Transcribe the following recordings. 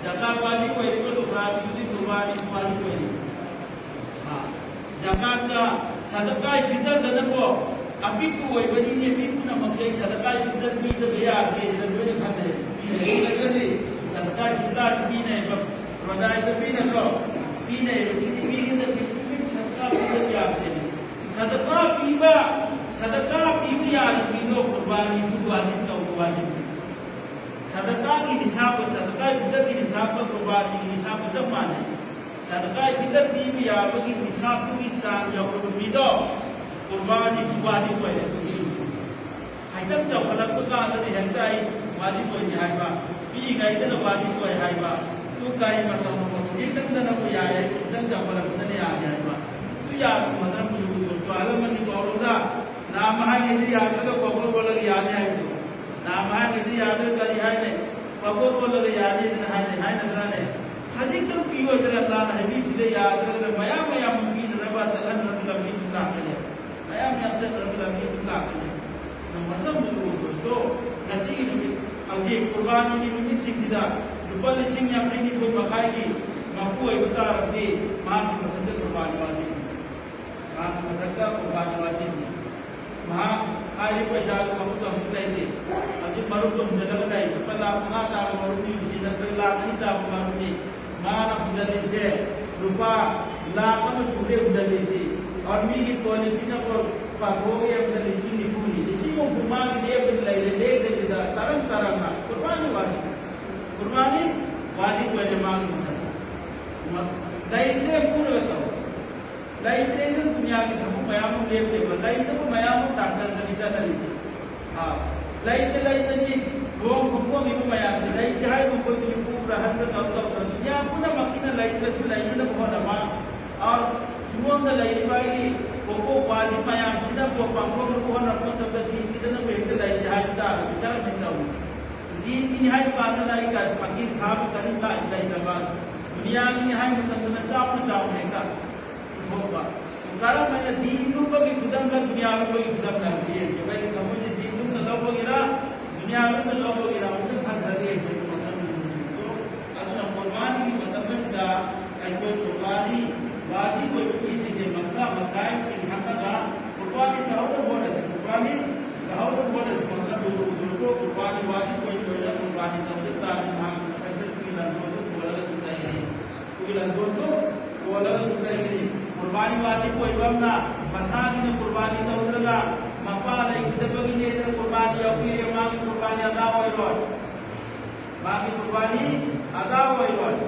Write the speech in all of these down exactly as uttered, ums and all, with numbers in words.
ꯖꯀꯥꯠ ꯋꯥꯖꯤꯕ ꯑꯣꯏꯔꯤꯕ ꯂꯨꯈ꯭ꯔꯥꯕꯤꯗꯨꯗꯤ ꯀꯨꯔꯕꯥꯅꯤ ꯋꯥꯖꯤꯕ ꯑꯣꯏꯔꯤꯕ꯫ ꯖꯀꯥꯠꯀ ꯁꯗꯀꯥꯏ ꯐꯤꯇꯔꯗꯅꯀꯣ ꯑꯄꯤꯛꯄ ꯑꯣꯏꯕꯅꯤꯅꯦ, ꯃꯤ ꯄꯨꯝꯅꯃꯛꯁꯦ ꯑꯩ ꯁꯗꯀꯥꯏ ꯐꯤꯇꯔ ꯄꯤꯗꯕ ꯌꯥꯗꯦ ꯍꯥꯏꯅ ꯂꯣꯏꯅ ꯈꯟꯅꯩ꯫ ꯄꯤꯗ꯭ꯔꯒꯗꯤ ꯁꯗꯀꯥꯏ ꯐꯤꯇꯔ ꯄꯤꯅꯩꯕ, ꯔꯣꯖꯥꯗ ꯄꯤꯅꯗ꯭ꯔꯣ? ꯄꯤꯅꯩꯕ꯫ ꯁꯤꯗꯤ ꯄꯤꯒꯗꯕꯅꯤ, ꯃꯤ ꯁꯗꯀꯥ ꯄꯤꯗꯕ ꯌꯥꯗꯦ꯫ ꯁꯗꯀꯥ ꯄꯤꯕ, ꯁꯗꯀꯥ ꯄꯤꯕ ꯌꯥꯔꯤꯕ ꯃꯤꯗꯣ ꯀꯨꯔꯕꯥꯅꯤꯁꯨ ꯋꯥꯖꯤꯕ ꯇꯧꯕ ꯋꯥꯖꯤꯕꯅꯤ꯫ ꯁꯗꯀꯥꯒꯤ ꯅꯤꯁꯥꯕ, ꯁꯗꯀꯥꯏ ꯐꯤꯇꯔꯒꯤ ꯅꯤꯁꯥꯕ ꯀꯨꯔꯕꯥꯅꯤꯒꯤ ꯅꯤꯁꯥꯕ ꯆꯞ ꯃꯥꯟꯅꯩ꯫ ꯁꯗꯀꯥꯏ ꯐꯤꯇꯔ ꯄꯤꯕ ꯌꯥꯕꯒꯤ ꯅꯤꯁꯥꯕꯗꯨꯒꯤ ꯆꯥꯡ ꯌꯧꯔꯕ ꯃꯤꯗꯣ ꯀꯨꯔꯕꯥꯅꯤꯁꯨ ꯋꯥꯖꯤꯕ ꯑꯣꯏꯔꯦ꯫ ꯈꯤꯇꯪ ꯆꯥꯎꯈꯠꯂꯛꯄ ꯀꯥꯟꯗꯗꯤ ꯍꯦꯛꯇ ꯑꯩ ꯋꯥꯖꯤꯕ ꯑꯣꯏꯗꯦ ꯍꯥꯏꯕ, ꯄꯤꯛꯏꯉꯩꯗꯅ ꯋꯥꯖꯤꯕ ꯑꯣꯏ ꯍꯥꯏꯕ, ꯇꯨꯡ ꯀꯥꯏ ꯃꯇꯝ ꯑꯃ ꯈꯤꯇꯪꯗꯅꯕꯨ ꯌꯥꯏ, ꯈꯤꯇꯪ ꯆꯥꯎꯈꯠꯂꯛꯄꯗꯅ ꯌꯥꯗꯦ ꯍꯥꯏꯕ, ꯑꯗꯨ ꯌꯥꯕ ꯃꯇꯝ ꯌꯧꯕꯗꯣ ꯑꯍꯜ ꯂꯃꯟꯒꯤ ꯄꯥꯎꯔꯧꯗ ꯅꯥꯃ ꯍꯥꯏꯉꯩꯗ ꯌꯥꯗ꯭ꯔꯒ ꯄꯥꯐꯣꯔ ꯑꯣꯜꯂꯒ ꯌꯥꯅꯤ ꯍꯥꯏꯕꯗꯣ, ꯅꯥꯃ ꯍꯥꯏꯉꯩꯗ ꯌꯥꯗ꯭ꯔꯒ ꯀꯔꯤ ꯍꯥꯏꯅꯤ? ꯄꯥꯐꯣꯔ ꯑꯣꯜꯂꯒ ꯌꯥꯅꯤꯗꯅ ꯍꯥꯏꯅꯩ, ꯍꯥꯏꯅꯗ꯭ꯔꯅꯦ? ꯈꯖꯤꯛꯇꯪ ꯄꯤꯔꯣꯏꯗ꯭ꯔꯥ ꯂꯥꯟꯅ ꯍꯥꯏꯕꯤꯕꯗ ꯌꯥꯗ꯭ꯔꯒꯅ ꯃꯌꯥꯝ ꯃꯌꯥꯝ ꯑꯃ ꯄꯤꯅꯅꯕ ꯆꯠꯍꯟꯅꯕ ꯂꯝꯕꯤ ꯑꯗꯨꯝ ꯂꯥꯛꯀꯅꯤ꯫ ꯃꯌꯥꯝ ꯃꯌꯥꯝ ꯆꯠꯅꯅꯕ ꯂꯝꯕꯤ ꯑꯗꯨꯝ ꯂꯥꯛꯀꯅꯤ꯫ ꯃꯇꯝꯗꯨ ꯎꯔꯕꯗꯣ ꯉꯁꯤꯒꯤ ꯅꯨꯃꯤꯠ, ꯍꯧꯖꯤꯛ ꯀꯨꯔꯕꯥꯅꯤꯒꯤ ꯅꯨꯃꯤꯠꯁꯤꯡꯁꯤꯗ ꯂꯨꯄꯥ ꯂꯤꯁꯤꯡ ꯌꯥꯡꯈꯩ ꯅꯤꯊꯣꯏ ꯃꯈꯥꯏꯒꯤ ꯃꯄꯨ ꯑꯣꯏꯕ ꯇꯥꯔꯕꯗꯤ ꯃꯍꯥꯛꯀꯤ ꯃꯊꯟꯇ ꯀꯨꯔꯕꯥꯅꯤ ꯋꯥꯖꯤꯕ꯫ ꯃꯍꯥꯛꯀꯤ ꯃꯊꯟꯇ ꯀꯨꯔꯕꯥꯅꯤ ꯋꯥꯖꯤꯕ꯫ ꯃꯍꯥꯛ ꯍꯥꯏꯔꯤꯕ ꯄꯩꯁꯥꯗꯨ ꯃꯈꯨꯠꯇ ꯑꯃꯨꯛ ꯂꯩꯇꯦ꯫ ꯍꯧꯖꯤꯛ ꯃꯔꯨꯞꯇ ꯍꯨꯟꯖꯤꯜꯂꯒ ꯂꯩ꯫ ꯂꯨꯄꯥ ꯂꯥꯈ ꯃꯉꯥ ꯇꯥꯕ ꯃꯔꯨꯞꯅꯤ ꯁꯤ ꯅꯠꯇ꯭ꯔꯒ ꯂꯥꯈ ꯑꯅꯤ ꯇꯥꯕ ꯃꯔꯨꯞꯅꯤ꯫ ꯃꯥꯅ ꯍꯨꯟꯖꯤꯜꯂꯤꯁꯦ ꯂꯨꯄꯥ ꯂꯥꯈ ꯑꯃ ꯁꯨꯔꯦ ꯍꯨꯟꯖꯤꯜꯂꯤꯁꯤ꯫ ꯑꯣꯔ ꯃꯤꯒꯤ ꯇꯣꯂꯤꯁꯤꯅ ꯄꯥꯊꯣꯛꯑꯒ ꯌꯦꯡꯕꯗ ꯂꯤꯁꯤꯡ ꯅꯤꯐꯨꯅꯤ꯫ ꯂꯤꯁꯤꯡ ꯍꯨꯝꯐꯨ ꯃꯥꯒꯤ ꯂꯦꯞꯄꯗꯤ ꯂꯩꯔꯦ, ꯂꯦꯞꯇꯕꯤꯗ ꯇꯔꯪ ꯇꯔꯪꯅ ꯀꯨꯔꯕꯥꯅꯤ ꯋꯥꯖꯤꯕ꯫ ꯀꯨꯔꯕꯥꯅꯤ ꯋꯥꯖꯤꯕ ꯑꯣꯏꯔꯦ ꯃꯥꯒꯤ ꯃꯊꯟꯇ꯫ ꯂꯩꯇ꯭ꯔꯦ ꯄꯨꯔꯒ ꯇꯧ꯫ ꯂꯩꯇ꯭ꯔꯦꯅ ꯗꯨꯅꯤꯌꯥꯒꯤ ꯊꯕꯛ ꯃꯌꯥꯝ ꯑꯃ ꯂꯦꯞꯇꯦꯕ꯫ ꯂꯩꯇꯕ ꯃꯌꯥꯝ ꯑꯃ ꯗꯥꯛꯇꯔꯗꯅꯤ ꯆꯠꯅꯔꯤꯁꯦ꯫ ꯑꯥ, ꯂꯩꯇ ꯂꯩꯇꯅꯤ ꯂꯨꯍꯣꯡ ꯈꯣꯡꯗꯣꯡꯉꯤꯕ ꯃꯌꯥꯝꯁꯦ꯫ ꯂꯩꯇꯦ ꯍꯥꯏꯕ ꯃꯈꯣꯏꯗꯨꯗꯤ ꯄꯨꯕ꯭ꯔꯥ ꯍꯟꯕ ꯇꯧ ꯇꯧꯗꯅ ꯗꯨꯅꯤꯌꯥ ꯄꯨꯝꯅꯃꯛꯀꯤꯅ ꯂꯩꯇ꯭ꯔꯁꯨ ꯂꯩꯅꯅꯕ ꯍꯣꯠꯅꯕ꯫ ꯑꯥ, ꯁꯤꯂꯣꯡꯗ ꯂꯩꯔꯤꯕ ꯑꯩꯒꯤ ꯀꯣꯀꯣ ꯄꯥꯁꯤ ꯃꯌꯥꯝꯁꯤꯅ ꯄꯥꯡꯊꯣꯛꯅꯕ ꯍꯣꯠꯅꯕ ꯃꯇꯝꯗ ꯗꯤꯟꯒꯤꯗꯅꯕꯨ ꯍꯦꯛꯇ ꯂꯩꯇꯦ ꯍꯥꯏꯕ ꯇꯥꯔꯗꯤ ꯀꯔꯝꯍꯥꯏꯅ ꯇꯧꯅꯤ? ꯗꯤꯟꯒꯤꯅꯤ ꯍꯥꯏꯕ ꯀꯥꯟꯗꯅ ꯑꯩ ꯀ-, ꯐꯀꯤꯔ ꯁꯥꯕ ꯀꯔꯤꯝ ꯂꯥꯛ-, ꯂꯩꯇꯕ꯫ ꯗꯨꯅꯤꯌꯥꯒꯤꯅꯤ ꯍꯥꯏꯕ ꯃꯇꯝꯗꯅ ꯆꯥꯎꯅ ꯆꯥꯎꯅ ꯍꯦꯛꯇ ꯄꯨꯊꯣꯛꯄ꯫ ꯀꯔꯝꯍꯥꯏꯅ ꯗꯤꯟ ꯂꯨꯝꯕꯒꯤ ꯈꯨꯗꯝꯂ, ꯗꯨꯅꯤꯌꯥ ꯂꯨꯝꯕꯒꯤ ꯈꯨꯗꯝꯂ ꯍꯥꯏꯕꯗꯨ ꯌꯦꯡꯁꯦ꯫ ꯑꯩꯈꯣꯏꯒꯤ ꯊꯃꯣꯏꯁꯦ ꯗꯤꯟ ꯂꯨꯝꯅ ꯂꯧꯕꯒꯤꯔ, ꯗꯨꯅꯤꯌꯥ ꯂꯨꯝꯅ ꯂꯧꯕꯒꯤꯔ ꯑꯃꯨꯛꯇ ꯈꯟꯊꯒꯦ ꯍꯥꯏꯁꯦ ꯃꯇꯝ꯫ ꯑꯗꯨꯅ ꯑꯣꯏꯕ ꯑꯃꯅ ꯃꯁꯥꯒꯤꯅ ꯀꯨꯔꯕꯥꯅꯤ ꯇꯧꯗ꯭ꯔꯒ ꯃꯄꯥ ꯂꯩꯈꯤꯗꯕꯒꯤꯅꯦꯅ ꯀꯨꯔꯕꯥꯅꯤ ꯌꯥꯎꯕꯤꯔꯦ, ꯃꯥꯒꯤ ꯀꯨꯔꯕꯥꯅꯤ ꯑꯗꯥ ꯑꯣꯏꯔꯣꯏ꯫ ꯃꯥꯒꯤ ꯀꯨꯔꯕꯥꯅꯤ ꯑꯗꯥ ꯑꯣꯏꯔꯣꯏ꯫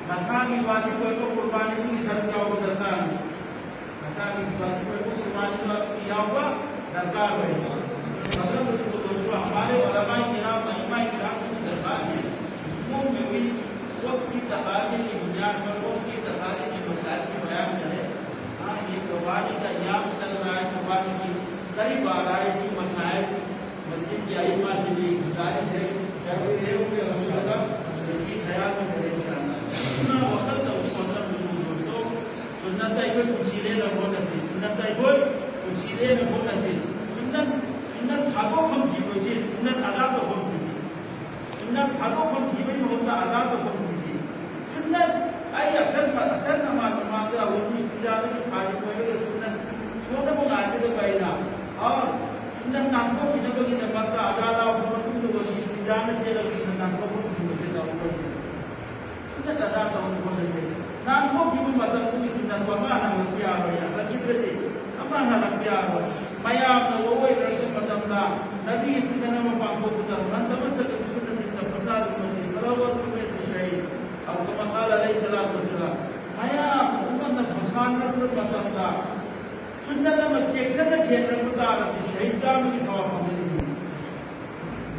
ꯃꯁꯥꯒꯤ ꯋꯥꯖꯤꯕ ꯑꯣꯏꯕ ꯀꯨꯔꯕꯥꯅꯤꯗꯨꯒꯤ ꯁꯔꯨꯛ ꯌꯥꯎꯕ ꯗꯔꯀꯥꯔꯅꯤ꯫ ꯃꯁꯥꯒꯤ ꯋꯥꯖꯤꯕ ꯑꯣꯏꯕ ꯀꯨꯔꯕꯥꯅꯤꯗꯨ ꯌꯥꯎꯕ ꯗꯔꯀꯥꯔ ꯑꯣꯏ꯫ मतलब उसको दोस्तों, हमारे उलमाए किराम, अइम्माए किराम की दरकार है। वो में भी वक्त की तकाजे की बुनियाद पर, वक्त की तकाजे के मसाइल की बयान करे। हाँ, ये कुर्बानी का अय्याम चल रहा है, कुर्बानी की करीब आ रहा है, इसकी मसाइल मस्जिद के अइम्मा से भी गुजारिश है, जब ये होंगे, हमें लगा, इसकी ख्याल में करें, इंशाअल्लाह। इतना वक्त तो उस मतलब दोस्तों, सुन्नत का कोई कुछ ही लेना होना चाहिए, सुन्नत का कोई कुछ ही लेना होना चाहिए। सुन्नत, सुन्नत खाको कम थी कोई चीज, सुन्नत अदा तो बहुत कुछ है। सुन्नत खाको कम थी भाई, होता अदा तो बहुत कुछ है। सुन्नत आई असल, असल नमाज, नमाज का वो कुछ इजाजत खाली कोई सुन्नत छोटे को आने तो भाई ना। और सुन्नत नाम को किने को किने पता अदा ला, वो तुम तो वो चीज जाना चाहिए, सुन्नत नाम को तुम तो ꯅꯠꯇ꯭ꯔꯒ ꯇꯧꯕ ꯈꯣꯠꯄꯁꯦ ꯅꯥꯟꯊꯣꯛꯈꯤꯕ ꯃꯇꯝꯗꯨꯒꯤ ꯁꯨꯟꯅꯠꯇꯣ ꯑꯃ ꯍꯜꯂꯛꯄ ꯌꯥꯔꯣꯏ, ꯍꯜꯂꯛꯈꯤꯗ꯭ꯔꯗꯤ ꯑꯃ ꯍꯜꯂꯛꯄ ꯌꯥꯔꯣꯏ꯫ ꯃꯌꯥꯝꯅ ꯂꯧꯑꯣꯏꯅꯔꯛꯄ ꯃꯇꯝꯗ ꯅꯕꯤꯒꯤ ꯁꯨꯟꯅꯠ ꯑꯃ ꯄꯥꯡꯊꯣꯛꯄꯗ من تمسك بسنتي فقد فاز ومن ترك فقد خسر، أو كما قال عليه الصلاة والسلام. ꯃꯌꯥꯝꯅ ꯎꯝꯃꯠꯅ ꯈꯣꯡꯁꯥꯟꯅꯔꯛꯄ ꯃꯇꯝꯗ ꯁꯨꯟꯅꯠ ꯑꯃ ꯆꯦꯛꯁꯤꯟꯅ ꯁꯦꯟꯅꯔꯛꯄ ꯇꯥꯔꯗꯤ ꯁꯍꯤꯗ ꯆꯥꯝꯃꯒꯤ ꯁꯋꯥꯕ ꯐꯪꯒꯅꯤ ꯁꯤꯅꯤ꯫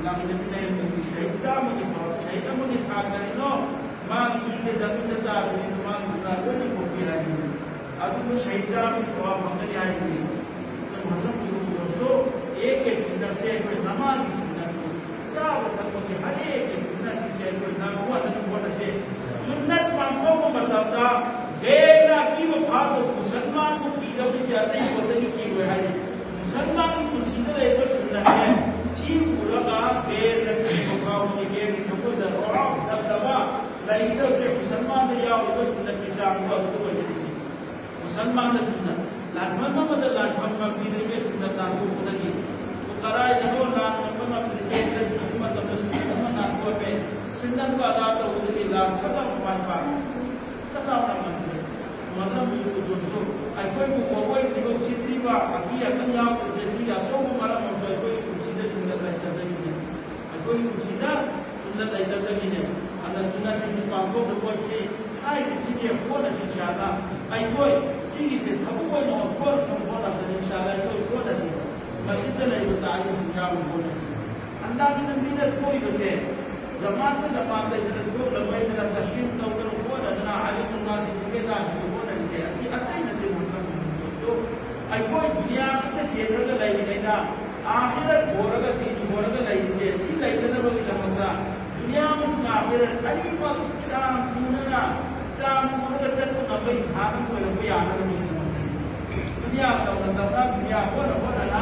ꯂꯥꯛꯃꯤꯟꯅꯕ ꯂꯩꯔꯝꯕꯗꯤ ꯁꯍꯤꯗ ꯆꯥꯝꯃꯒꯤ ꯁꯋꯥꯕ, ꯁꯍꯤꯗ ꯑꯃꯒꯤ ꯊꯥꯛ ꯀꯔꯤꯅꯣ? ꯃꯥꯒꯤ ꯏꯁꯦ ꯖꯃꯤꯟꯗ ꯇꯥꯔꯕꯅꯤꯅ ꯃꯥꯒꯤ ꯒꯨꯅꯥ ꯂꯣꯏꯅ ꯀꯣꯛꯄꯤ ꯍꯥꯏꯕꯅꯤ꯫ ꯑꯗꯨꯕꯨ ꯁꯍꯤꯗ ꯆꯥꯝꯃꯒꯤ ꯁꯋꯥꯕ ꯐꯪꯒꯅꯤ ꯍꯥꯏꯕꯅꯤ꯫ ꯑꯗꯨ ꯃꯊꯪꯒꯤ ꯎꯔꯁꯨ ꯑꯦꯛ ꯑꯦꯛ ꯁꯨꯟꯅꯠꯁꯦ ꯑꯩꯈꯣꯏ ꯅꯃꯥꯖꯒꯤ ꯁꯨꯟꯅꯠꯁꯨ ꯆꯥꯕ ꯊꯛꯄꯒꯤ ꯍꯔꯦꯛꯀꯤ ꯁꯨꯟꯅꯠꯁꯤꯡꯁꯦ ꯑꯩꯈꯣꯏ ꯅꯥꯟꯊꯣꯛꯍꯟꯅꯕ ꯍꯣꯠꯅꯁꯦ꯫ ꯁꯨꯟꯅꯠ ꯄꯥꯡꯊꯣꯛꯄ ꯃꯇꯝꯗ ꯍꯦꯟꯅ ꯑꯀꯤꯕ ꯐꯥꯎꯗꯕ ꯃꯨꯁꯜꯃꯥꯟꯕꯨ ꯀꯤꯗꯕꯁꯦ ꯑꯇꯩ ꯄꯣꯠꯇꯒꯤ ꯀꯤꯔꯣꯏ ꯍꯥꯏꯔꯤ꯫ ꯃꯨꯁꯜꯃꯥꯟꯒꯤ ꯄꯨꯟꯁꯤꯗ ꯂꯩꯔꯤꯕ ꯁꯨꯟꯅꯠꯁꯦ ꯁꯤ ꯎꯔꯒ ꯍꯦꯟꯅ ꯀꯤꯕ ꯐꯥꯎꯕꯒꯤ ꯍꯦꯟꯅ ꯃꯈꯣꯏꯗ ꯔꯣꯍꯥ ꯗꯕꯗꯕ ꯂꯩꯒꯗꯕꯁꯦ ꯃꯨꯁꯜꯃꯥꯟꯗ ꯌꯥꯎꯔꯤꯕ ꯁꯨꯟꯅꯠꯀꯤ ꯆꯥꯡꯗꯣ ꯑꯗꯨ ꯑꯣꯏꯒꯅꯤ ꯁꯤ꯫ ꯃꯨꯁꯜꯃꯥꯟꯗ ꯁꯨꯟꯅꯠ, ꯂꯥꯟꯐꯝ ꯑꯃꯗ ꯂꯥꯟꯐꯝ ꯃꯄꯤꯗꯒꯤ ꯁꯨꯟꯅꯠ ꯅꯥꯟꯊꯣꯛꯄꯗꯒꯤ ꯀꯗꯥꯏꯗꯅꯣ ꯂꯥꯟ ꯉꯝꯕ ꯉꯝꯗ꯭ꯔꯤꯁꯦ ꯍꯥꯏꯕ ꯃꯇꯝꯗ ꯁꯨꯟꯅꯠ ꯑꯃ ꯅꯥꯟꯊꯣꯛꯑꯝꯃꯦ꯫ ꯁꯨꯟꯅꯠꯇꯣ ꯑꯗꯥ ꯇꯧꯕꯗꯒꯤ ꯂꯥꯟ ꯁꯠ ꯂꯥꯎꯅ ꯃꯥꯏ ꯄꯥꯛꯑꯦ꯫ ꯁꯠ ꯂꯥꯎꯅ ꯉꯝꯈ꯭ꯔꯦ꯫ ꯃꯗꯨꯅ ꯃꯤꯑꯣꯏꯕꯗꯁꯨ ꯑꯩꯈꯣꯏꯕꯨ ꯃꯈꯣꯏ ꯐꯤꯕꯝ ꯁꯤꯠꯄꯤꯕ ꯑꯀꯤ ꯑꯈꯪ ꯌꯥꯎꯗꯕꯁꯦ ꯁꯤꯒꯤ ꯑꯆꯧꯕ ꯃꯔꯝ ꯑꯃꯁꯨ ꯑꯩꯈꯣꯏꯒꯤ ꯄꯨꯟꯁꯤꯗ ꯁꯨꯡꯂꯠ ꯂꯩꯇꯕꯒꯤꯅꯦ꯫ ꯑꯩꯈꯣꯏꯒꯤ ꯄꯨꯟꯁꯤꯗ ꯁꯨꯡꯂꯠ ꯂꯩꯇꯕꯒꯤꯅꯦ꯫ ꯑꯗ ꯁꯨꯡꯂꯠꯁꯤꯡꯒꯤ ꯄꯥꯡꯊꯣꯛꯅꯕ ꯁꯤ ꯍꯥꯏꯔꯤꯕꯁꯤꯗꯤ ꯍꯣꯠꯅꯁꯤ ꯏꯁꯥꯗ꯫ ꯑꯩꯈꯣꯏ ꯁꯤꯒꯤꯁꯦ ꯊꯕꯛ ꯑꯣꯏꯅ ꯑꯣꯟꯊꯣꯛꯅꯕ ꯍꯣꯠꯅꯕꯗ ꯏꯁꯥꯗ ꯑꯩꯈꯣꯏ ꯍꯣꯠꯅꯁꯤ꯫ ꯃꯁꯤꯗ ꯂꯩꯕ ꯇꯥꯔꯒꯁꯨ ꯌꯥꯎꯅ ꯍꯣꯠꯅꯁꯤ꯫ ꯑꯜꯂꯥꯍꯒꯤ ꯂꯝꯕꯤꯗ ꯊꯣꯛꯏꯕꯁꯦ ꯖꯃꯥꯠꯇ ꯖꯃꯥꯠ ꯂꯩꯗꯅ ꯊꯣꯛꯅꯕ ꯂꯩꯗꯅ ꯇꯁꯂꯤꯝ ꯇꯧꯗꯅ ꯍꯣꯠꯅꯗꯅ ꯑꯥꯂꯤꯝ ꯎꯂꯃꯥꯁꯤꯡ ꯊꯦꯀꯦꯗꯥꯔꯁꯤꯡꯒ ꯍꯣꯠꯅꯔꯤꯁꯦ ꯑꯁꯤ ꯑꯇꯩ ꯅꯠꯇꯦ ꯃꯇꯝ ꯈꯨꯗꯤꯡꯃꯛꯇꯁꯨ꯫ ꯑꯩꯈꯣꯏ ꯗꯨꯅꯤꯌꯥ ꯈꯛꯇ ꯁꯦꯟꯅꯔꯒ ꯂꯩꯔꯤꯉꯩꯗ ꯑꯥꯈꯤꯔꯠ ꯍꯣꯔꯒ ꯗꯤꯟ ꯍꯣꯔꯒ ꯂꯩꯔꯤꯁꯦ ꯑꯁꯤ ꯂꯩꯅꯅꯕꯒꯤꯗꯃꯛꯇ ꯗꯨꯅꯤꯌꯥ ꯑꯃꯁꯨꯡ ꯑꯥꯈꯤꯔꯠ ꯑꯅꯤꯃꯛ ꯆꯥꯡ ꯄꯨꯅꯅ ꯆꯥꯡ ꯄꯨꯔꯒ ꯆꯠꯄ ꯉꯝꯕ ꯏꯁꯥꯅ ꯑꯣꯏꯔꯛꯄ ꯌꯥꯅꯕꯒꯤꯗꯃꯛꯇꯅꯤ꯫ ꯗꯨꯅꯤꯌꯥ ꯇꯧꯅ ꯇꯧꯅ ꯗꯨꯅꯤꯌꯥ ꯍꯣꯠꯅ ꯍꯣꯠꯅꯅ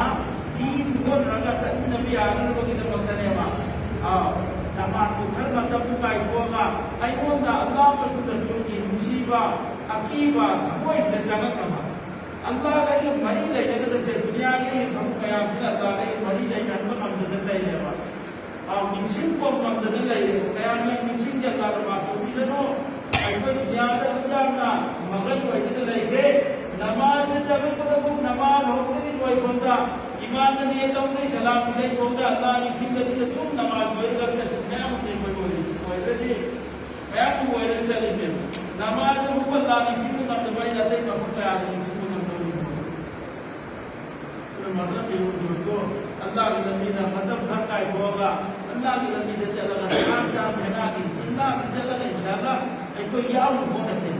ꯗꯤꯟ ꯍꯣꯠꯅꯔꯒ ꯆꯠꯃꯤꯟꯅꯕ ꯌꯥꯅꯅꯕꯒꯤꯗꯃꯛꯇꯅꯦꯕ꯫ ꯑꯥ, ꯖꯃꯥꯠꯇꯨ ꯈꯔ ꯃꯇꯝꯗꯨ ꯀꯥꯏꯊꯣꯛꯑꯒ ꯑꯩꯉꯣꯟꯗ ꯑꯜꯂꯥꯍ ꯑꯃꯁꯨꯡ ꯔꯁꯨꯜꯒꯤ ꯅꯨꯡꯁꯤꯕ ꯑꯀꯤꯕ ꯊꯃꯣꯏꯁꯤꯗ ꯆꯪꯉꯛꯅꯕ꯫ ꯑꯜꯂꯥꯍꯒ ꯑꯩꯒ ꯃꯔꯤ ꯂꯩꯅꯒꯗꯕꯁꯦ ꯗꯨꯅꯤꯌꯥꯒꯤ ꯑꯩꯒꯤ ꯊꯕꯛ ꯃꯌꯥꯝꯁꯤꯅ ꯑꯜꯂꯥꯍꯒ ꯑꯩꯒ ꯃꯔꯤ ꯂꯩꯅꯍꯟꯕ ꯉꯝꯗꯗꯅ ꯂꯩꯔꯦꯕ꯫ ꯑꯥ, ꯅꯤꯡꯁꯤꯡꯕ ꯉꯝꯗꯗꯅ ꯂꯩꯔꯦꯕ꯫ ꯀꯌꯥꯝ ꯌꯥꯝ ꯅꯤꯡꯁꯤꯡꯒꯦ ꯑꯜꯂꯥꯍ ꯅꯃꯥꯖ ꯇꯧꯕꯤꯁꯅꯨ꯫ ꯑꯩꯈꯣꯏ ꯗꯨꯅꯤꯌꯥꯗ ꯌꯥꯝꯅ ꯃꯒꯟ ꯑꯣꯏꯗꯅ ꯂꯩꯈ꯭ꯔꯦ꯫ ꯅꯃꯥꯖꯗ ꯆꯪꯉꯛꯄꯗꯕꯨ ꯅꯃꯥꯖ ꯍꯧꯕꯗꯒꯤ ꯂꯣꯏꯐꯥꯎꯗ ꯏꯃꯥꯝꯅ ꯅꯤꯌꯠ ꯂꯧꯅꯩ, ꯁꯂꯥꯝ ꯄꯤꯅꯩ ꯐꯥꯎꯗ ꯑꯜꯂꯥꯍ ꯅꯤꯡꯁꯤꯡꯗꯕꯤꯗ ꯑꯗꯨꯝ ꯅꯃꯥꯖ ꯂꯣꯏꯔꯒ ꯆꯠꯈꯤ ꯃꯌꯥꯝ ꯑꯃ ꯑꯩꯈꯣꯏ ꯑꯣꯏꯔꯦ꯫ ꯑꯣꯏꯔꯒꯗꯤ ꯃꯌꯥꯝ ꯑꯃ ꯑꯣꯏꯔꯒ ꯆꯠꯂꯤꯅꯦ꯫ ꯅꯃꯥꯖꯗꯕꯨ ꯑꯜꯂꯥꯍ ꯅꯤꯡꯁꯤꯡꯕ ꯉꯝꯗꯕ ꯑꯩꯅ ꯑꯇꯩ ꯃꯐꯝ ꯀꯌꯥꯗ ꯅꯤꯡꯁꯤꯡꯕ ꯉꯝꯗꯧꯔꯤꯕꯅꯣ? ꯑꯗꯨꯅ ꯃꯔꯝ ꯌꯦꯡꯉꯨꯀꯣ, ꯑꯜꯂꯥꯍꯒꯤ ꯂꯝꯕꯤꯗ ꯃꯇꯝ ꯈꯔ ꯀꯥꯏꯊꯣꯛꯑꯒ ꯑꯜꯂꯥꯍꯒꯤ ꯂꯝꯕꯤꯗ ꯆꯠꯂꯒ ꯁꯂꯥꯝ ꯆꯥꯝ ꯍꯦꯅꯥꯒꯤ ꯆꯤꯟꯕꯥꯛꯇ ꯆꯠꯂꯒ ꯏꯟꯁꯥꯜꯂꯥꯍ ꯑꯩꯈꯣꯏ ꯌꯥꯎꯅ ꯍꯣꯠꯅꯁꯦ꯫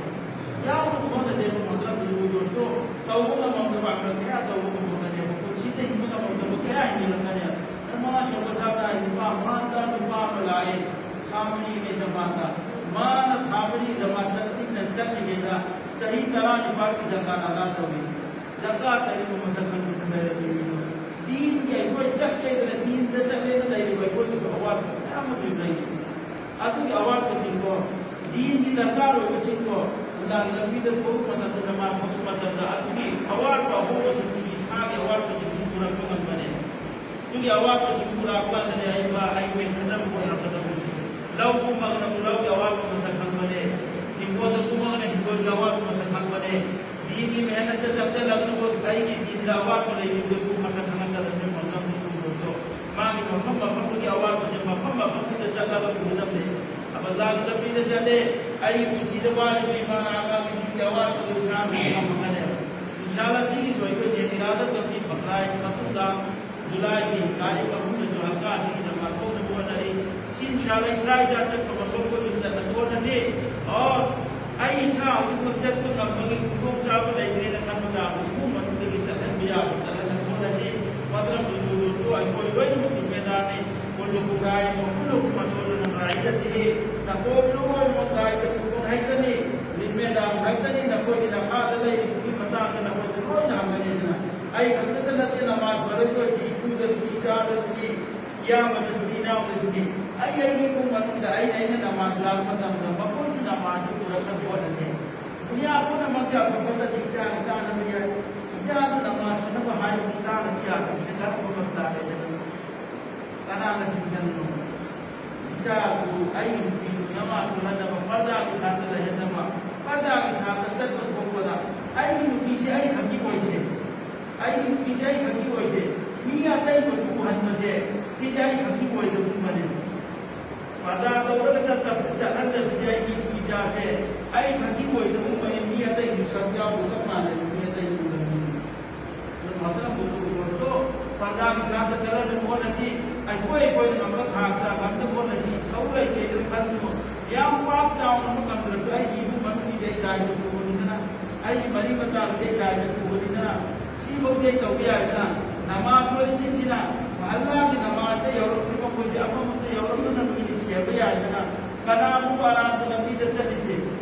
ꯌꯥꯎꯅ ꯍꯣꯠꯅꯁꯦ꯫ ꯃꯗꯨꯅ ꯕꯤꯔꯨꯗꯣꯁꯇꯣ ꯇꯧꯕ ꯉꯝꯃꯝꯗꯕ ꯑꯩꯈꯣꯏ ꯀꯌꯥ ꯇꯧꯕ ꯉꯝꯃꯝꯒꯅꯦꯕ꯫ ꯄꯨꯟꯁꯤꯗ ꯍꯤꯡꯕ ꯉꯝꯃꯝꯗꯕ ꯀꯌꯥ ꯍꯤꯡꯉꯝꯒꯅꯤ꯫ ꯅꯃꯥꯖ ꯁꯣꯟꯕ ꯁꯥꯇ꯭ꯔ ꯅꯨꯄꯥ ꯃꯥꯟꯗ ꯅꯨꯄꯥ ꯑꯃ ꯂꯥꯛꯑꯦ꯫ ꯈꯥ ꯃꯔꯤꯒꯤ ꯖꯃꯥꯠꯇ꯫ ꯃꯥꯅ ꯈꯥ ꯃꯔꯤ ꯖꯃꯥꯠ ꯆꯠꯃꯤꯟꯅ ꯆꯠꯂꯤꯉꯩꯗ ꯆꯍꯤ ꯇꯔꯥꯅꯤꯄꯥꯜꯒꯤ ꯖꯀꯥꯠ ꯑꯗꯥ ꯇꯧꯏ꯫ ꯖꯀꯥꯠ ꯀꯔꯤꯒꯨꯝꯕ ꯃꯁꯛ ꯈꯪꯗꯅ ꯂꯩꯔꯝꯃꯤꯕ ꯗꯤꯟꯒꯤ ꯑꯩꯈꯣꯏ ꯆꯠꯂꯦꯗꯅ ꯗꯤꯟꯗ ꯆꯠꯂꯦꯅ ꯂꯩꯔꯤꯕ ꯑꯩꯈꯣꯏꯒꯤꯁꯨ ꯑꯋꯥꯠꯄ ꯃꯌꯥꯝ ꯑꯃ ꯂꯩ꯫ ꯑꯗꯨꯒꯤ ꯑꯋꯥꯠꯄꯁꯤꯡꯗꯣ, ꯗꯤꯟꯒꯤ ꯗꯔꯀꯥꯔ ꯑꯣꯏꯕꯁꯤꯡꯗꯣ, ꯅꯨꯡꯗꯥꯡ ꯂꯝꯕꯤꯗ ꯊꯣꯛꯄ ꯃꯇꯝꯗ, ꯅꯃꯥꯖ ꯊꯣꯛꯄ ꯃꯇꯝꯗ ꯑꯗꯨꯒꯤ ꯑꯋꯥꯠꯄ ꯑꯍꯣꯡꯕꯁꯤꯡꯗꯨꯒꯤ ꯏꯁꯥꯒꯤ ꯑꯋꯥꯠꯄꯁꯤꯡꯗꯨ ꯄꯨꯔꯛꯄ ꯉꯝꯕꯅꯦ꯫ ꯑꯗꯨꯒꯤ ꯑꯋꯥꯠꯄꯁꯤꯡ ꯄꯨꯔꯛꯄ ꯀꯥꯟꯗꯅꯦ ꯑꯩ ꯃꯥ ꯑꯩꯈꯣꯏ ꯈꯟꯅꯕ ꯍꯣꯠꯅꯔꯛꯀꯗꯕꯅꯤ꯫ ꯂꯧ ꯀꯨꯝꯃꯒꯅ ꯂꯧꯒꯤ ꯑꯋꯥꯠꯄ ꯃꯁꯛ ꯈꯪꯕꯅꯦ, ꯍꯤꯡꯒꯣꯜꯗ ꯀꯨꯝꯃꯒꯅ ꯍꯤꯡꯒꯣꯜꯒꯤ ꯑꯋꯥꯠꯄ ꯃꯁꯛ ꯈꯪꯕꯅꯦ꯫ ꯗꯤꯟ ꯃꯤ ꯃꯦꯍꯅꯠꯇ ꯆꯠꯀꯗꯕꯗꯨꯕꯨ ꯑꯩꯒꯤ ꯗꯤꯟꯗ ꯑꯋꯥꯠꯄ ꯂꯩꯔꯤꯕꯗꯨ ꯃꯁꯛ ꯈꯪꯉꯛꯀꯗꯕꯅꯤ꯫ ꯃꯐꯝ ꯃꯐꯝꯗꯨꯒꯤ ꯑꯋꯥꯠꯄꯁꯦ ꯃꯐꯝ ꯃꯐꯝꯗꯨꯗ ꯆꯠꯂꯒ ꯎꯒꯗꯕꯅꯤ꯫ ꯑꯕꯗꯥꯒꯤ ꯂꯝꯕꯤꯗ ꯆꯠꯂꯦ꯫ ꯑꯩꯒꯤ ꯄꯨꯟꯁꯤꯗ ꯋꯥꯔꯤꯕ ꯏꯃꯥ ꯑꯉꯥꯡꯒꯤ ꯗꯤꯟꯒꯤ ꯑꯋꯥꯠꯄꯗꯨ ꯏꯁꯥꯅ ꯉꯝꯃꯛꯀꯅꯦꯕ꯫ ꯏꯟꯁꯥꯜꯂꯥ ꯁꯤꯒꯤꯁꯨ ꯑꯩꯈꯣꯏ ꯏꯔꯥꯗ ꯇꯧꯁꯤ꯫ ꯕꯀ꯭ꯔꯥꯒꯤ ꯃꯇꯨꯡꯗ ꯖꯨꯂꯥꯏꯒꯤ ꯇꯥꯔꯤꯛ ꯑꯍꯨꯝꯗꯁꯨ ꯍꯞꯇꯥꯁꯤꯒꯤ ꯖꯃꯥ ꯊꯣꯛꯅꯕ ꯍꯣꯠꯅꯔꯤ꯫ ꯁꯤ ꯏꯟꯁꯥꯜꯂꯥ ꯏꯁꯥ ꯏꯁꯥ ꯆꯠꯄ ꯉꯝꯕ ꯈꯣꯠꯄ ꯆꯠꯅꯕ ꯍꯣꯠꯅꯁꯤ꯫ ꯑꯣ, ꯑꯩ ꯏꯁꯥ ꯍꯧꯖꯤꯛꯃꯛ ꯆꯠꯄ ꯉꯝꯕꯒꯤ ꯈꯨꯗꯣꯡꯆꯥꯕ ꯂꯩꯇ꯭ꯔꯦꯅ ꯈꯟꯕ ꯇꯥꯔꯕꯗꯤ ꯏꯃꯨꯡ ꯃꯅꯨꯡꯗꯒꯤ ꯆꯠꯍꯟꯕ ꯌꯥꯕ ꯆꯠꯍꯟꯅꯕ ꯍꯣꯠꯅꯁꯤ꯫ ꯃꯗꯨꯅ ꯃꯗꯨꯗꯁꯨ ꯑꯩꯈꯣꯏ ꯂꯣꯏꯅꯃꯛ ꯖꯤꯝꯃꯦꯗꯥꯔꯅꯤ꯫ ꯀꯨꯜꯂꯨꯀꯨꯝ ꯔꯥꯏꯟ ꯋꯥ ꯀꯨꯜꯂꯨꯀꯨꯝ ꯃꯁꯎꯂꯨꯟ ꯑꯟ ꯔꯥꯏꯌꯤꯌꯇꯤꯍꯤ꯫ ꯅꯀꯣꯞ ꯂꯨꯀꯣꯏ ꯃꯣꯟꯗꯥꯏꯗ ꯀꯨꯝꯕ ꯍꯥꯏꯇꯅꯤ, ꯖꯤꯝꯃꯦꯗꯥꯔ ꯍꯥꯏꯇꯅꯤ, ꯅꯈꯣꯏꯒꯤ ꯅꯈꯥꯗ ꯂꯩꯔꯤꯕꯒꯤ ꯃꯇꯥꯡꯗ ꯅꯈꯣꯏꯗ ꯂꯣꯏꯅ ꯍꯪꯒꯅꯤꯗꯅ꯫ ꯑꯩ ꯈꯛꯇꯗ ꯅꯠꯇꯦ ꯅꯃꯥꯖ ꯐꯔꯣꯏꯗꯣꯏꯁꯤ, ꯏꯄꯨꯗꯁꯨ, ꯏꯆꯥꯗꯁꯨꯅꯤ, ꯏꯌꯥꯝꯕꯗꯁꯨ, ꯏꯅꯥꯎꯗꯁꯨꯅꯤ꯫ ꯑꯩ ꯑꯩꯒꯤ ꯏꯃꯨꯡ ꯃꯅꯨꯡꯗ ꯑꯩꯅ, ꯑꯩꯅ ꯅꯃꯥꯖ ꯂꯥꯛꯄ ꯃꯇꯝꯗ ꯃꯈꯣꯏꯁꯨ ꯅꯃꯥꯖꯗꯨ ꯄꯨꯔꯛꯅꯕ ꯍꯣꯠꯅꯁꯦ꯫ ꯗꯨꯅꯤꯌꯥ ꯄꯨꯝꯅꯃꯛꯀꯤ ꯑꯐꯕꯗꯗꯤ ꯏꯆꯥꯒꯤ ꯀꯥꯟꯅꯕ ꯌꯥꯏ꯫ ꯏꯆꯥꯗꯨ ꯅꯃꯥꯖ ꯁꯣꯟꯅꯕ ꯍꯥꯏꯕꯗꯤ ꯀꯥꯟꯅꯕ ꯌꯥꯕꯁꯤꯗ ꯀꯔꯝꯕ ꯃꯁꯂꯥ ꯂꯩꯗꯅ? ꯀꯅꯥꯅ ꯊꯤꯡꯖꯤꯟꯕꯅꯣ? ꯏꯆꯥꯗꯨ ꯑꯩ ꯅꯨꯄꯤꯗꯨ ꯅꯃꯥꯖ ꯁꯣꯟꯍꯟꯅꯕ, ꯄꯔꯗꯥꯒꯤ ꯁꯥꯠꯇ ꯂꯩꯍꯟꯅꯕ, ꯄꯔꯗꯥꯒꯤ ꯁꯥꯠꯇ ꯆꯠꯄ ꯊꯣꯛꯄꯗ ꯑꯩꯒꯤ ꯅꯨꯄꯤꯁꯤ ꯑꯩ ꯈꯛꯀꯤ ꯑꯣꯏꯁꯦ꯫ ꯑꯩꯒꯤ ꯅꯨꯄꯤꯁꯦ ꯑꯩ ꯈꯛꯀꯤ ꯑꯣꯏꯁꯦ꯫ ꯃꯤ ꯑꯇꯩꯕꯨꯁꯨ ꯎꯍꯟꯕꯁꯦ ꯁꯤꯗꯤ ꯑꯩ ꯈꯛꯀꯤ ꯑꯣꯏꯗꯕꯒꯨꯝꯕꯅꯦ꯫ ꯄꯔꯗꯥ ꯇꯧꯔꯒ ꯆꯠꯇꯕ, ꯆꯠꯍꯟꯗꯕꯁꯤꯗꯤ ꯑꯩꯒꯤ ꯏꯆꯥꯁꯦ ꯑꯩ ꯈꯛꯀꯤ ꯑꯣꯏꯗꯕꯒꯨꯝꯕꯅꯦ꯫ ꯃꯤ ꯑꯇꯩꯒꯤ ꯁꯔꯨꯛ ꯌꯥꯎꯕ ꯆꯞ ꯃꯥꯟꯅꯩ꯫ ꯃꯤ ꯑꯇꯩ ꯎꯍꯟꯕꯅꯤ꯫ ꯑꯗꯨ ꯐꯖꯅ ꯄꯨꯊꯣꯛꯄꯗꯣ ꯄꯔꯗꯥꯒꯤ ꯁꯥꯠꯇ ꯆꯠꯍꯟꯅꯕ ꯍꯣꯠꯅꯁꯤ꯫ ꯑꯩꯈꯣꯏ ꯑꯩꯈꯣꯏꯅ ꯉꯝꯕ ꯊꯥꯛꯇ ꯉꯝꯅꯕ ꯍꯣꯠꯅꯁꯤ꯫ ꯊꯧ ꯂꯩꯇꯦ ꯑꯗꯨ ꯈꯟꯒꯅꯨ꯫ ꯌꯥꯝ ꯄꯥꯛ ꯆꯥꯎꯅ ꯑꯃ ꯉꯝꯗ꯭ꯔꯁꯨ ꯑꯩꯒꯤ ꯏꯃꯨꯡ ꯃꯅꯨꯡꯒꯤꯗꯤ ꯑꯩ ꯗꯥꯏꯇ ꯄꯨꯕꯅꯤꯗꯅ, ꯑꯩꯒꯤ ꯃꯔꯤ ꯃꯇꯥꯒꯤꯗꯤ ꯑꯩ ꯗꯥꯏꯇ ꯄꯨꯕꯅꯤꯗꯅ, ꯁꯤꯐꯧꯗꯤ ꯑꯩ ꯇꯧꯕ ꯌꯥꯏꯗꯅ꯫ ꯅꯃꯥꯖ ꯁꯣꯏꯔꯤꯁꯤꯡꯁꯤꯅ ꯑꯜꯂꯥꯍꯒꯤ ꯅꯃꯥꯖꯇ ꯌꯧꯔꯛꯇ꯭ꯔꯤꯕ ꯃꯈꯣꯏꯁꯦ ꯑꯃꯃꯝꯇ ꯌꯧꯔꯛꯅꯅꯕꯒꯤꯗꯤ ꯊꯦꯝꯕ ꯌꯥꯏꯗꯅ꯫ ꯀꯅꯥꯒꯨꯝꯕ ꯑꯔꯥꯟꯕ ꯂꯝꯕꯤꯗ ꯆꯠꯂꯤꯁꯦ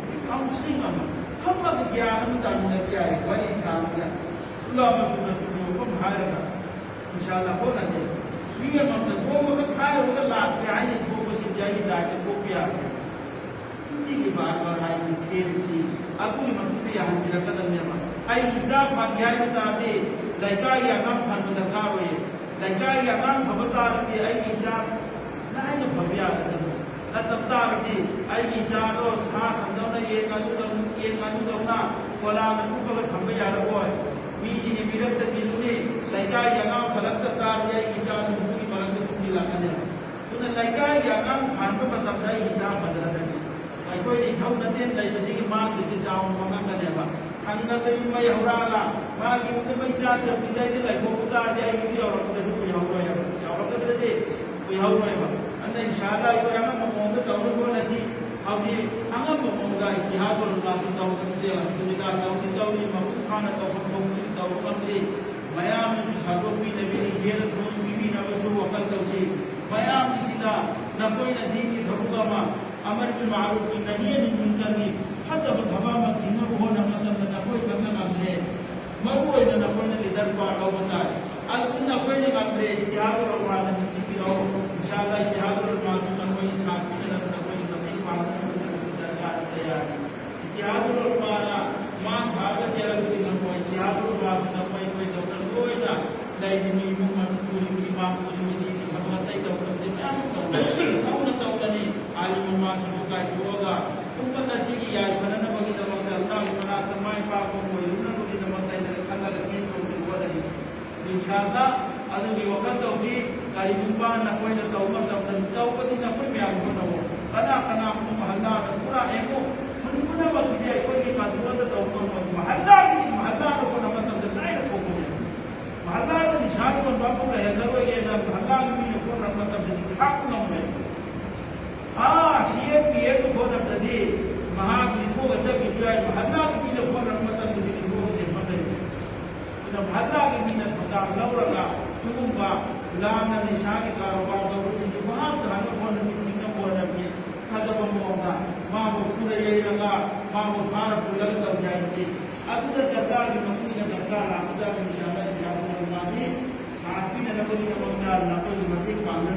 ꯀꯥꯎꯟꯁꯤꯂꯤꯡ ꯑꯃ, ꯐꯝꯃꯒ ꯒ꯭ꯌꯥꯟ ꯑꯃ ꯇꯥꯃꯤꯟꯅꯕ ꯌꯥꯏ ꯋꯥꯔꯤ ꯁꯥꯕꯗ꯫ ꯑꯜꯂꯥꯍ ꯃꯁꯨ ꯃꯁꯨꯒꯤ ꯋꯥꯐꯝ ꯍꯥꯏꯔꯒ ꯏꯟꯁꯥ ꯑꯜꯂꯥꯍ ꯍꯣꯠꯅꯁꯦ꯫ ꯃꯤ ꯑꯃꯃꯝꯅ ꯊꯣꯡꯕꯒ ꯍꯥꯏꯔꯨꯔꯒ ꯂꯥꯛꯇ꯭ꯔꯦ ꯍꯥꯏꯅ ꯊꯣꯡꯕꯁꯤꯗꯤ ꯑꯩꯒꯤ ꯗꯥꯏꯇ ꯊꯣꯛꯄ ꯌꯥꯗ꯭ꯔꯦ꯫ ꯅꯨꯡꯇꯤꯒꯤ ꯕꯥꯔ ꯕꯥꯔ ꯍꯥꯏꯁꯤ ꯊꯦꯡꯁꯤ ꯑꯗꯨꯒꯤ ꯃꯇꯨꯡꯗ ꯌꯥꯍꯟꯕꯤꯔꯛꯀꯗꯕꯅꯦꯕ꯫ ꯑꯩꯒꯤ ꯏꯆꯥ ꯐꯍꯟꯒꯦ ꯍꯥꯏꯕ ꯇꯥꯔꯗꯤ ꯂꯩꯀꯥꯏꯒꯤ ꯑꯉꯥꯡ ꯐꯍꯟꯕ ꯗꯔꯀꯥꯔ ꯑꯣꯏꯌꯦ꯫ ꯂꯩꯀꯥꯏꯒꯤ ꯑꯉꯥꯡ ꯐꯕ ꯇꯥꯔꯗꯤ ꯑꯩꯒꯤ ꯏꯆꯥ ꯂꯥꯏꯅ ꯐꯕ ꯌꯥꯒꯗꯕꯅꯤ꯫ ꯅꯠꯇꯕ ꯇꯥꯔꯗꯤ ꯑꯩꯒꯤ ꯏꯆꯥꯗꯣ ꯁꯥ ꯁꯟꯗꯧꯅ, ꯌꯦꯟ ꯉꯥꯅꯨꯗꯧ-, ꯌꯦꯟ ꯉꯥꯅꯨꯗꯧꯅ ꯄꯣꯂꯥꯡꯅ ꯀꯨꯞꯄꯒ ꯊꯝꯕ ꯌꯥꯔꯛꯑꯣꯏ꯫ ꯃꯤꯒꯤ ꯃꯤꯔꯛꯇ ꯇꯤꯜꯂꯨꯅꯤ, ꯂꯩꯀꯥꯏꯒꯤ ꯑꯉꯥꯡ ꯐꯔꯛꯇ ꯇꯥꯔꯗꯤ ꯑꯩꯒꯤ ꯏꯆꯥ ꯅꯨꯄꯤꯒꯤ ꯃꯔꯛꯇ ꯇꯤꯜꯂꯛꯀꯅꯦꯕ꯫ ꯑꯗꯨꯅ ꯂꯩꯀꯥꯏꯒꯤ ꯑꯉꯥꯡ ꯐꯥꯟꯕ ꯃꯇꯝꯗ ꯑꯩꯒꯤ ꯏꯆꯥ ꯐꯖꯔꯛꯀꯅꯤ꯫ ꯑꯩꯈꯣꯏꯅ ꯏꯊꯧ ꯅꯠꯇꯦꯅ ꯂꯩꯕꯁꯤꯒꯤ ꯃꯥꯡꯗꯨꯏꯁꯦ ꯆꯥꯎꯅ ꯃꯥꯡꯉꯛꯀꯅꯦꯕ꯫ ꯊꯪꯅꯕ ꯌꯨꯝ ꯃꯩ ꯍꯧꯔꯛꯑꯒ ꯃꯥꯒꯤ ꯌꯨꯝꯗ ꯃꯩ ꯆꯥꯛ ꯆꯪꯕꯤꯗ ꯑꯩꯗꯤ ꯂꯩꯊꯣꯛꯄ ꯇꯥꯔꯗꯤ ꯑꯩ ꯌꯨꯝ ꯌꯧꯔꯛꯄꯗꯁꯨ ꯀꯨꯏꯍꯧꯔꯣꯏ ꯍꯥꯏꯕ꯫ ꯌꯧꯔꯛꯀꯗ꯭ꯔꯗꯤ ꯀꯨꯏꯍꯧꯔꯣꯏꯕ꯫ ꯑꯗꯨꯅ ꯏꯟꯁꯥ ꯑꯜꯂꯥ ꯑꯩꯈꯣꯏ ꯑꯉꯝꯕ ꯃꯑꯣꯡꯗ ꯇꯧꯅꯕ ꯍꯣꯠꯅꯁꯤ꯫ ꯍꯧꯖꯤꯛ ꯑꯉꯝꯕ ꯃꯑꯣꯡꯗ ꯏꯇꯤꯍꯥꯗꯨꯜ ꯎꯂꯃꯥꯁꯨ ꯇꯧꯗꯕꯁꯦ ꯑꯜꯍꯝꯗꯨꯂꯤꯜꯂꯥ ꯇꯧꯗꯤ ꯇꯧꯔꯤ, ꯃꯄꯨꯡ ꯐꯥꯅ ꯇꯧꯐꯝ ꯊꯣꯛꯄꯗꯤ ꯇꯧꯕ ꯉꯝꯗꯦ꯫ ꯃꯌꯥꯝꯅꯁꯨ ꯁꯟꯗꯣꯛꯄꯤꯅꯕꯤ, ꯌꯦꯟ ꯊꯣꯡ ꯄꯤꯕꯤꯅꯕꯁꯨ ꯋꯥꯈꯜ ꯇꯧꯁꯤ꯫ ꯃꯌꯥꯝꯒꯤꯁꯤꯗ ꯅꯈꯣꯏꯅ ꯗꯤꯟꯒꯤ ꯊꯕꯛ ꯑꯃ, ꯑꯃꯔ ꯕꯤꯜ ꯃꯥꯔꯨꯐꯀꯤ ꯅꯍꯤ ꯑꯅꯤꯜ ꯃꯨꯟꯀꯔꯒꯤ ꯐꯠꯇꯕ ꯊꯕꯛ ꯑꯃ ꯊꯤꯡꯅꯕ ꯍꯣꯠꯅꯕ ꯃꯇꯝꯗ ꯅꯈꯣꯏ ꯈꯛꯅ ꯉꯝꯗꯦ꯫ ꯃꯔꯨ ꯑꯣꯏꯅ ꯅꯈꯣꯏꯅ ꯂꯤꯗꯔ ꯄꯥꯔꯠ ꯂꯧꯕ ꯇꯥꯏ꯫ ꯑꯗꯨ ꯅꯈꯣꯏꯅ ꯉꯝꯗ꯭ꯔꯦ, ꯏꯇꯤꯍꯥꯗꯨꯜ ꯎꯂꯃꯥꯗ ꯅꯤꯡꯁꯤꯡꯕꯤꯔꯛꯑꯣ꯫ ꯏꯟꯁꯥ ꯑꯜꯂꯥ ꯏꯇꯤꯍꯥꯗꯨꯜ ꯎꯂꯃꯥꯁꯨ ꯅꯈꯣꯏꯒꯤ ꯁꯥꯊꯤꯅꯅꯕ ꯅꯈꯣꯏꯒꯤ ꯃꯇꯦꯡ ꯄꯥꯡꯅꯕ ꯗꯔꯀꯥꯔ ꯇꯥꯏ꯫ ꯏꯇꯤꯍꯥꯗꯨꯜ ꯎꯂꯃꯥꯅ ꯃꯥꯡ ꯊꯥꯔꯒ ꯆꯦꯜꯂꯛꯄꯗꯤ ꯉꯝꯃꯣꯏ꯫ ꯏꯇꯤꯍꯥꯗꯨꯜ ꯎꯂꯃꯥꯁꯨ ꯅꯈꯣꯏ ꯑꯩꯈꯣꯏ ꯗꯣꯛꯇꯔ ꯂꯣꯏꯅ ꯂꯩꯔꯤꯕ ꯏꯃꯨꯡ ꯃꯅꯨꯡ ꯄꯨꯔꯤꯕ ꯏꯃꯥ ꯄꯨꯔꯤꯕꯗꯤ ꯊꯕꯛ ꯑꯇꯩ ꯇꯧꯕ ꯅꯠꯇꯦ, ꯃꯌꯥꯝ ꯑꯃ ꯇꯧꯔꯤ꯫ ꯇꯧꯅ ꯇꯧꯅꯅꯤ ꯑꯥꯂꯤꯝ ꯎꯂꯃꯥꯁꯤꯡꯕꯨ ꯀꯥꯏꯊꯣꯛꯑꯒ ꯎꯝꯃꯠ ꯑꯁꯤꯒꯤ ꯌꯥꯏꯐꯅꯅꯕꯒꯤꯗꯃꯛꯇ, ꯑꯜꯂꯥꯍꯒꯤ ꯃꯅꯥꯛꯇ ꯃꯥꯏ ꯄꯥꯛꯄ ꯑꯣꯏꯔꯨꯅꯕꯒꯤꯗꯃꯛꯇ ꯑꯩꯅ ꯈꯜꯂꯒ ꯆꯦꯟ ꯇꯧꯗꯨꯅ ꯍꯣꯠꯅꯔꯤ꯫ ꯏꯟꯁꯥ ꯑꯜꯂꯥ, ꯑꯗꯨꯒꯤ ꯋꯥꯈꯜ ꯇꯧꯁꯤ꯫ ꯀꯔꯤꯒꯨꯝꯕ ꯅꯈꯣꯏꯅ ꯇꯧꯕ ꯃꯇꯝꯗ ꯇꯧꯕꯗꯤ ꯅꯈꯣꯏ ꯃꯌꯥꯝ ꯍꯣꯠꯅꯧ꯫ ꯀꯅꯥ ꯀꯅꯥꯒꯨꯝꯕ ꯃꯍꯜꯂꯥꯗ ꯄꯨꯔꯥ ꯑꯦꯝꯕꯨ ꯃꯅꯤꯄꯨꯔ ꯄꯨꯝꯅꯃꯛꯁꯤꯗꯤ ꯑꯩꯈꯣꯏꯒꯤ ꯀꯟꯇ꯭ꯔꯣꯜꯗ ꯇꯧꯕ ꯉꯝꯃꯣꯏ꯫ ꯃꯍꯜꯂꯥꯒꯤꯗꯤ ꯃꯍꯜꯂꯥꯗ ꯍꯣꯠꯅꯕ ꯃꯇꯝꯗ ꯂꯥꯏꯅ ꯊꯣꯛꯄꯅꯦ꯫ ꯃꯍꯜꯂꯥꯗ ꯅꯤꯁꯥ ꯌꯣꯟꯕ ꯑꯃꯐꯥꯎ ꯂꯩꯍꯜꯂꯔꯣꯏꯒꯦꯅ ꯃꯍꯜꯂꯥꯒꯤ ꯃꯤꯅ ꯍꯣꯠꯅꯕ ꯃꯇꯝꯗꯗꯤ ꯈꯥꯛꯄ ꯉꯝꯃꯣꯏ꯫ ꯑꯥ, ꯁꯤ ꯑꯦꯝ ꯄꯤ ꯑꯦꯐ ꯍꯣꯠꯅꯕꯗꯗꯤ ꯃꯍꯥꯛ ꯂꯤꯊꯣꯛꯑꯒ ꯆꯠꯈꯤꯕꯁꯨ ꯌꯥꯏ꯫ ꯃꯍꯜꯂꯥꯒꯤ ꯃꯤꯅ ꯍꯣꯠꯅꯕ ꯃꯇꯝꯗꯗꯤ ꯂꯤꯊꯣꯛꯑꯒ ꯆꯦꯟꯕ ꯂꯩ꯫ ꯑꯗꯨꯅ ꯃꯍꯜꯂꯥꯒꯤ ꯃꯤꯅ ꯊꯧꯗꯥꯡ ꯂꯧꯔꯒ ꯁꯤꯒꯨꯝꯕ ꯂꯥꯟꯅ ꯅꯤꯁꯥꯒꯤ ꯀꯥꯔꯣꯕꯥꯔ ꯇꯧꯕꯁꯤꯡꯗꯨ ꯃꯍꯥꯛ ꯍꯥꯟꯅ ꯍꯣꯠꯅꯕꯤ, ꯊꯤꯡꯅꯕ ꯍꯣꯠꯅꯕꯤ ꯐꯖꯕ ꯃꯑꯣꯡꯗ ꯃꯥꯕꯨ ꯐꯨꯔ ꯌꯩꯔꯒ ꯃꯥꯕꯨ ꯐꯥꯔ ꯄꯨꯜꯂꯒ ꯇꯧꯒꯦ ꯍꯥꯏꯕꯗꯤ ꯑꯗꯨꯗ ꯗꯔꯀꯥꯔꯒꯤ ꯃꯇꯨꯡ ꯏꯟꯅ ꯗꯔꯀꯥꯔ ꯂꯥꯛꯄꯗ ꯅꯤꯁꯥꯅ ꯌꯥꯝꯅ ꯃꯥꯒꯤ ꯁꯥ ꯄꯤꯅꯅꯕꯒꯤꯗꯃꯛꯇ ꯅꯈꯣꯏꯒꯤ ꯃꯇꯦꯡ ꯄꯥꯡꯅꯕ